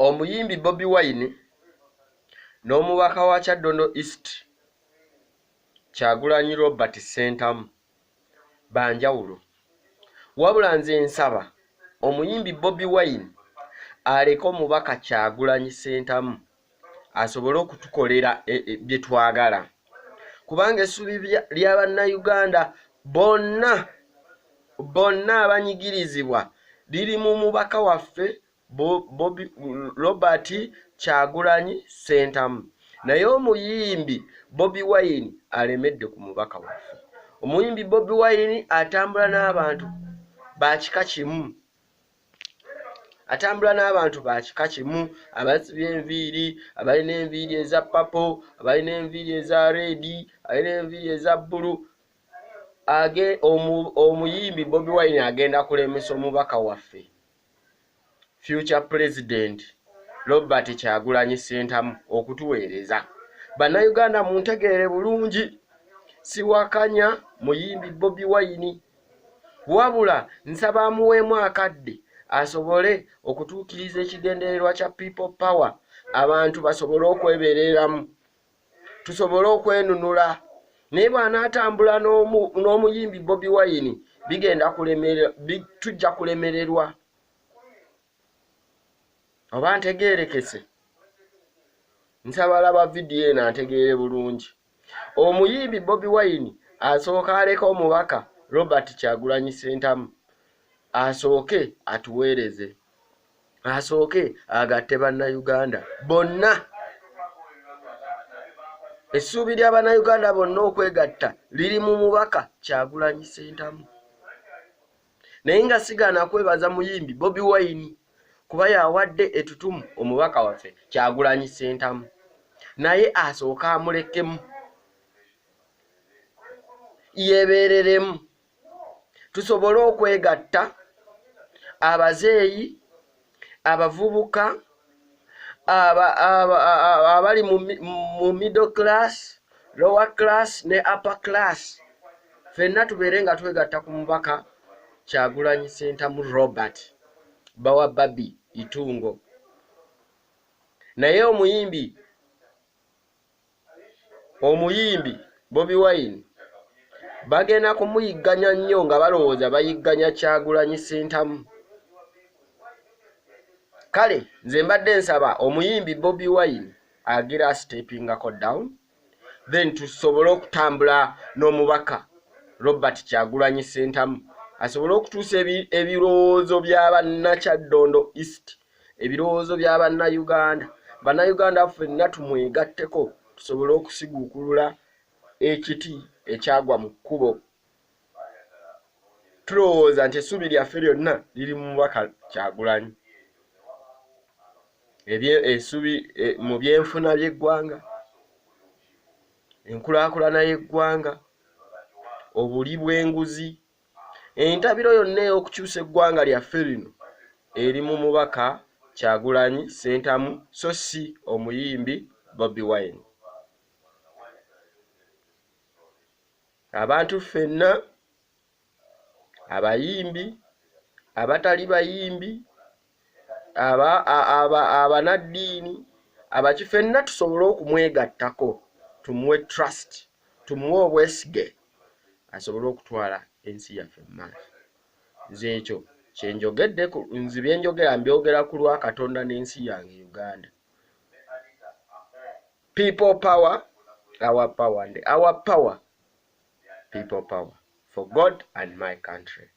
Omuyimbi Bobi Wine n'omubaka wa Kyaddondo East Kyagulanyi Robert Ssentamu ba njawulo. Wabula nze nsaba omuyimbi Bobi Wine aleke omubaka Kyagulanyi Ssentamu asobole okutukolera e, e, bye twagala kubanga essuubi lya Bannayuganda bonna bonna abanyigirizibwa liri mu mubaka waffe Bobi, Robert Kyagulanyi Ssentamu naye omuyimbi Bobi Wine alemedde ku mubaka waffe. Omuyimbi Bobi Wine atambula n'abantu ba kika kimu, atambula n'abantu ba kika kimu, abasibye enviiri, abalina enviiri eza papo, abalina enviiri eza redi, abalina enviiri eza bbulu. Omuyimbi Bobi Wine agenda kulemesa omubaka waffe future president Robert Kyagulanyi Ssentamu okutuweereza. Bannayuganda muntegeere bulungi, siwakanya muyimbi Bobi Wine, wabula nsaba amuweemu akadde asobole okutuukiriza ekigendererwa kya People Power, abantu basobole okwebeereramu, tusobole okwenunula. Naye bw'anaatambula n'omuyimbi Bobi Wine bigenda kulemera, tujja kulemererwa. Oba ntegeerekese? Nsaba laba vidiyo eno antegeere bulungi. Omuyimbi Bobi Wine asooka aleka omubaka Robert Kyagulanyi Ssentamu asooke atuweereze, asooke agatte Bannayuganda bonna. Essuubi lya Bannayuganda bonna okwegatta liri mu mubaka Kyagulanyi Ssentamu. Naye nga sigaana kwebaza muyimbi Bobi Wine kuba yawadde etutumu omubaka waffe Kyagulanyi Ssentamu, naye asooke amulekemu yebeereremu tusobole okwegatta abazeeyi, abavubuka, abali mu middle class, lower class ne upper class, ffenna tubeere nga twegatta ku mubaka Kyagulanyi Ssentamu Robert Bawa Babi Itungo. Naye omuyimbi Bobi Wine bagenda kumuyigganya nnyo nga balowooza bayigganya Kyagulanyi Ssentamu. Kale nze mbadde nsaba omuyimbi Bobi Wine agira asitepingako down, then tusobole okutambula n'omubaka Robert Kyagulanyi Ssentamu asobole okutuusa ebirowoozo bya Bannakyaddondo East, ebirowoozo bya Bannayuganda. Bannayuganda ffenna tumwegatteko tusobole okusiguukulula ekiti ekyagwa mu kkubo. Tulowooza nti essuubi lyaffe lyonna liri mu mubaka Kyagulanyi. Essuubi e, mu byenfuna by'eggwanga, enkulaakulana y'eggwanga, obuli bw'enguzi, entabiro yonna ey'okukyusa eggwanga lyaffe lino eri mu mubaka Kyagulanyi Ssentamu so si omuyimbi Bobi Wine. Abantu ffenna abayimbi, abatali bayimbi, abanaddiini, abaki ffenna tusobole okumwegattako tumuwe trust, tumuwe obwesige asobole okutwala ensi yaffe mu maaso. Nze ekyo kye njogedde, nze bye njogera mbyogera ku lwa Katonda n'ensi yange Uganda. People power, our power, and our power, people power, for God and my country.